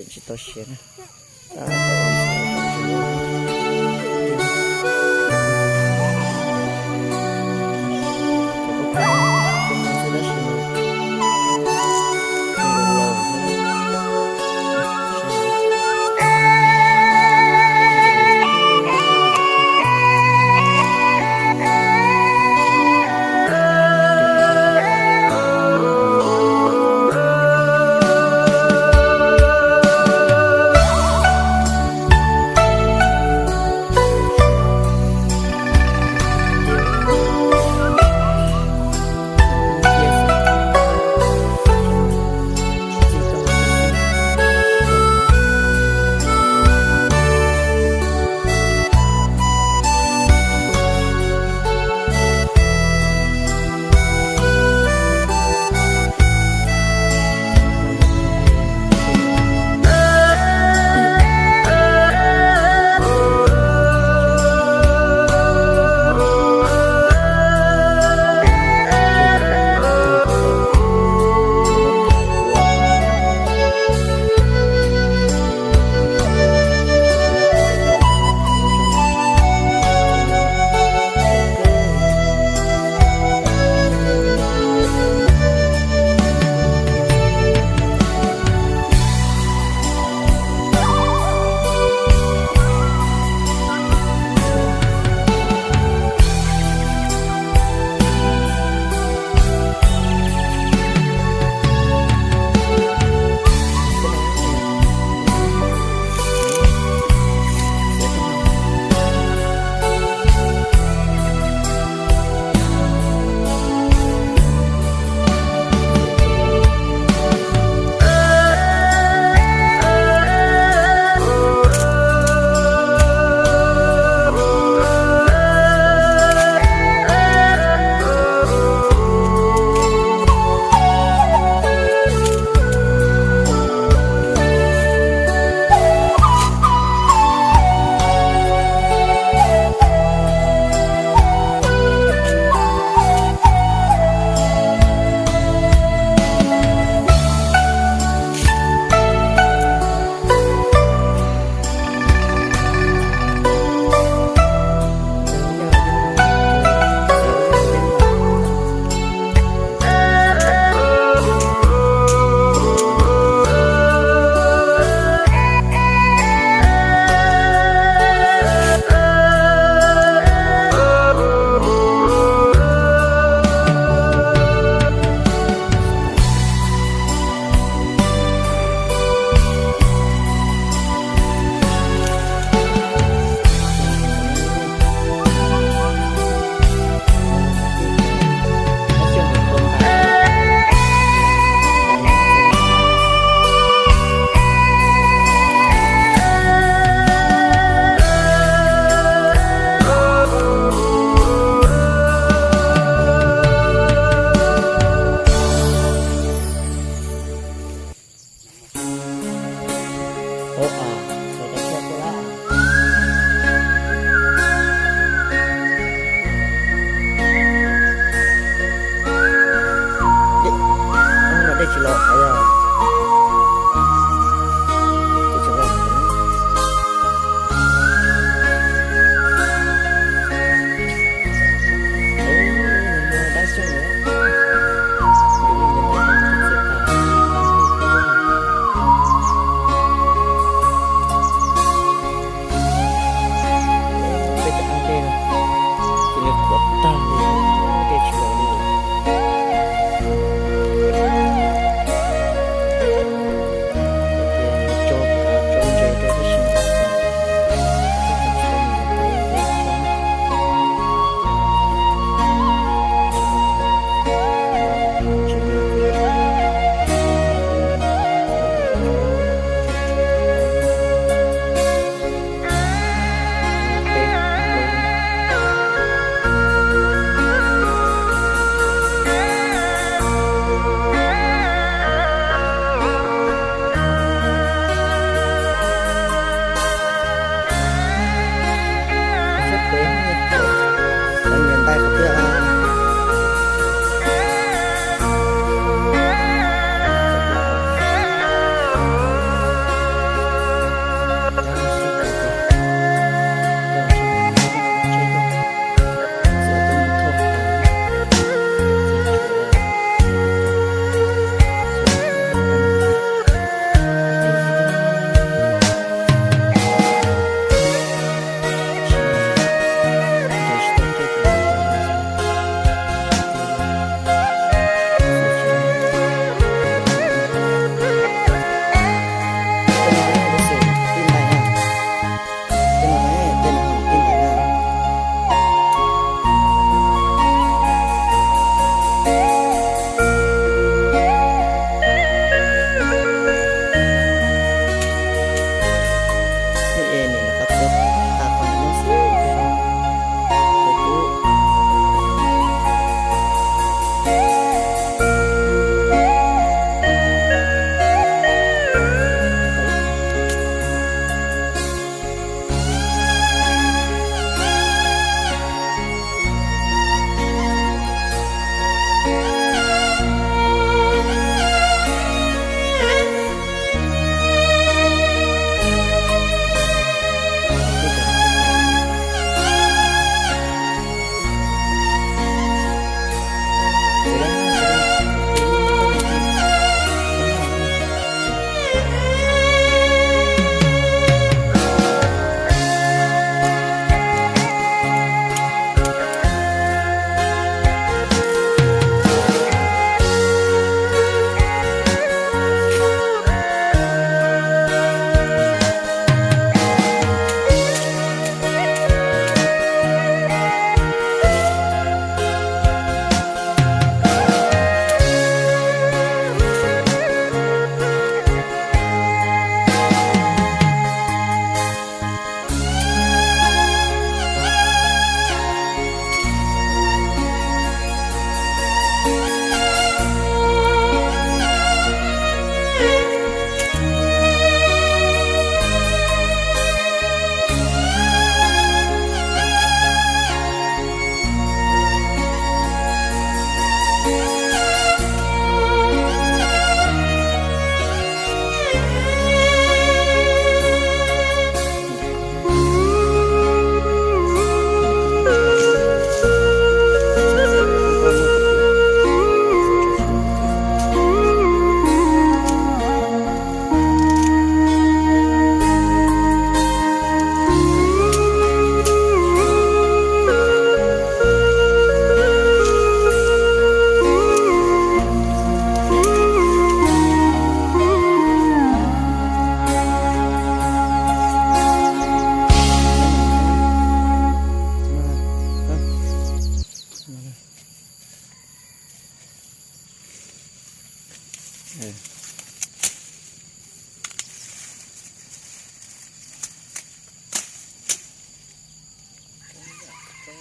Tsis tau siav na. Dej tsis los qhov yog, dej tsis los.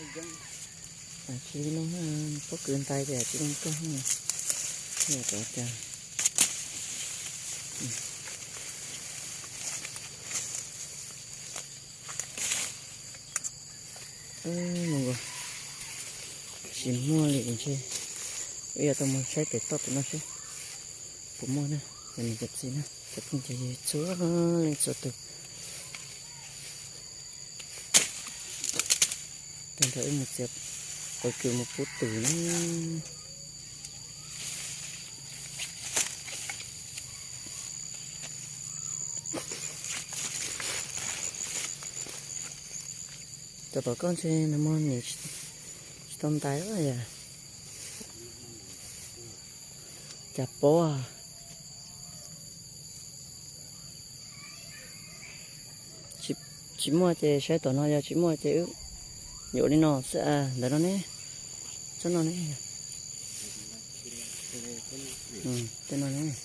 Tsis no, pob kws ntais tias tsis zoo koj, tov cas. Tsis muaj li ntshe, wb yuav tau mus saib pem toj pem no seb puas muaj na, cov niam cov txiv na, cov phooj cov ywg txhua leej txhua tus. Tag nrho wb mus txiav pob kws mus pub twm na. Cov tom koj ntshe nag hmo niam tsis tau ntais yom. Cas pob, tsis muaj ces saib tom no, yog tsis muaj ces wb yuav li no xwb, ntawm no ne, tsob no ne, tej no ne.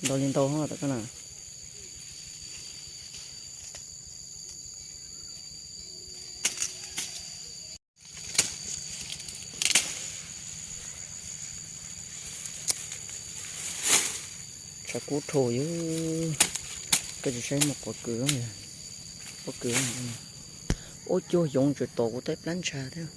Ntau li ntau hos tom koj na. Tshav kub dhau yog, koj tsis saib mus quav kws, pob kws. Ua cuag yoov tseem tom kuv tej plab ntsha thiab.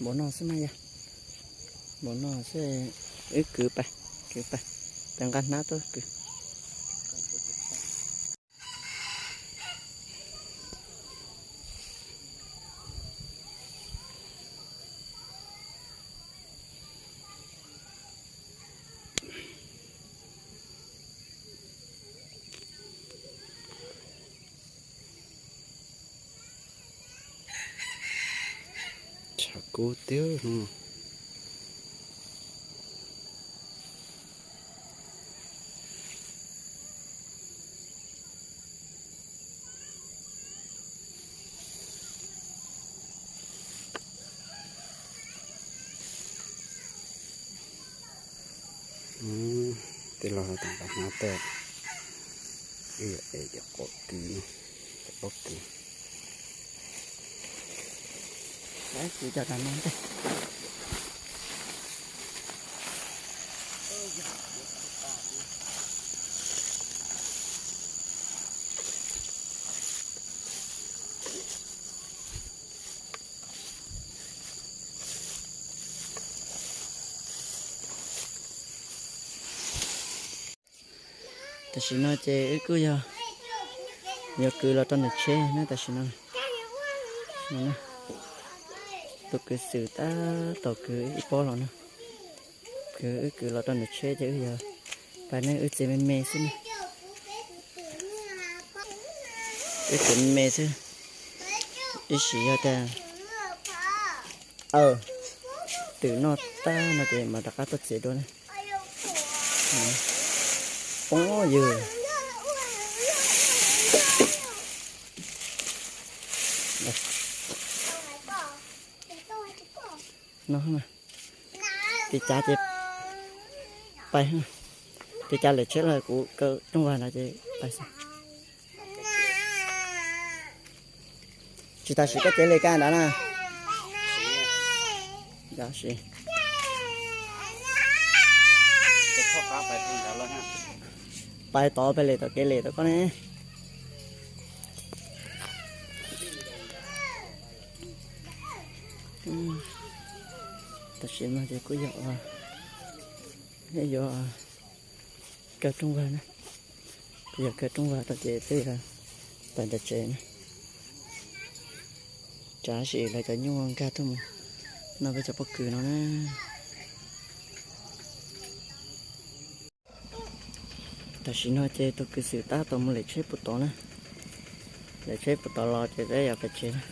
Npaum no xwb mas yog, npaum no xwb, wb kwv pais, kwv pais, peb nqa hnab tuaj kwv. Tshav kub tiag no. Tej laus hais tias nqa hnab tuaj, wb yuav es cov quav kws, cov pob kws. Kuv cov tas no ntej. Tam sim no ces wb kuj yog yuav kwv los rau nram tsheb na tam sim no. Tus kwv xwm tab tom kwv ib pob los no. Kwv, wb kwv los rau nram tsheb ces wb yog pais ne, wb txiav me me xwb na. Wb txiav me me xwb, ib sim yog tias, aw, twm noj tag no ces mam rov qab tuaj txiav dua na. Poob ywg. No, tiv cav ces pais, tiv cav lawm tsheb los kuv kaw rooj vag ntawd ces pais xwb. Tsis tas sim koj cev li kab ntawd na. Pais tod peb li tom kev li tom koj ne. Tam sim no ces kuj yog, yuav kaw rooj vag na, kuj yog kaw rooj vag tau ces peb yuav pais nram tsev na. Tsam sim lawv cov nyuj nkag tuaj mus noj peb cov pob kws no na. Tam sim no ces tus kwv xwm tab tom mus lem tsheb puag tod na, lem tsheb puag tod los ces peb yuav pais tsev na.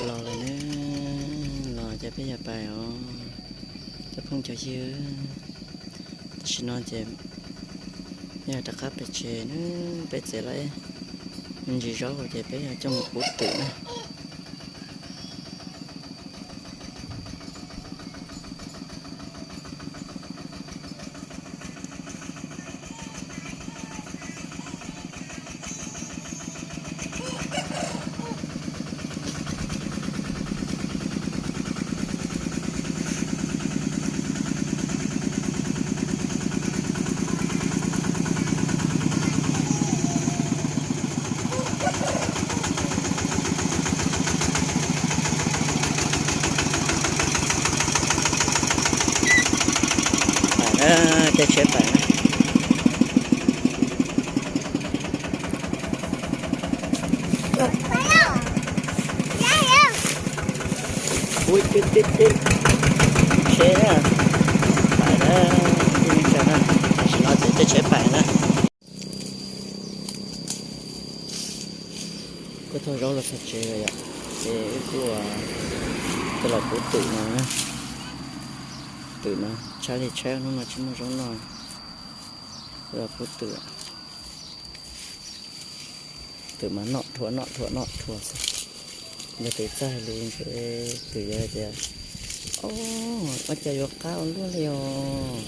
Los lawm na, los ces peb yuav pais os cov phooj cov ywg. Tam sim no ces peb yuav rov qab pem tsev na, peb txiav lawm me ntsis zaub ces peb yuav coj mus puv twm na. Pais na, caij tsheb pais na. Ub, tib tib tib, tsheb na, pais na, tib neej tsa na, tam sim no ces caij tsheb pais na. Kuj thauj zaub los txog tsev lawm yom, ces wb kuj, kuj los puv twm no na. Twm no tshaib li tshaib, hnub no tsis muaj zaub noj, los puv twm. Twm mas noj dhuav noj dhuav noj dhuav xwb. Yog twm txawj hais lus ntshe twm yuav hais tias, o, ua cas yuav qab ua luaj li os.